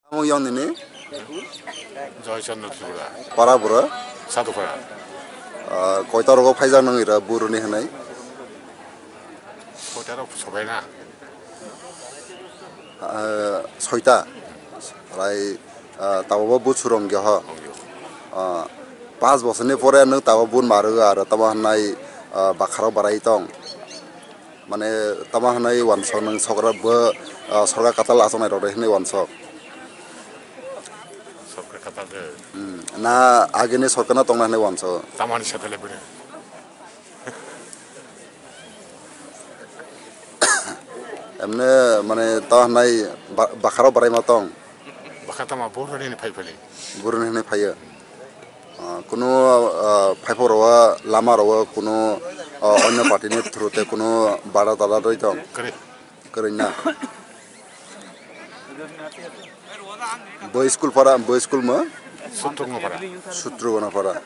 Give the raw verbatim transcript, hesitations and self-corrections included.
Tamo yang nini? Joy Chandra Tripura. Para bura? Sadhupara. Ah, koita rogo phaijak nang ira buruni hinai? Koita rok sobai na? Ah, soita. Rai, ah, tabo bo busurong ge ho. Ongyo. Ah, pas bosor ni pore nang tabo bun maru aro tamo hinai, ah, bakharo barai tong. Mane tamo hinui wansok nwng sokra bo, ah, sorkar katal achuknai rok hinui wansok. Sorkar katal de. Hmm, na agini sorkar no tongna hinui wansok. Tamani satale bini. Emne mane tamo hinui ba-, bakharo barai ma tong. Bwkha tama boroni hinwi phai phai. Boroni hinwi phaiyo. Ah, kuno, ah, phaiphok rogo, lama rogo kuno, ah, onyo party ni through te kuno bada tada rwi tong? Kwrwi. Kwrwi na. Bo school para, bo school mo? Sutrugona para. Sutrugona para.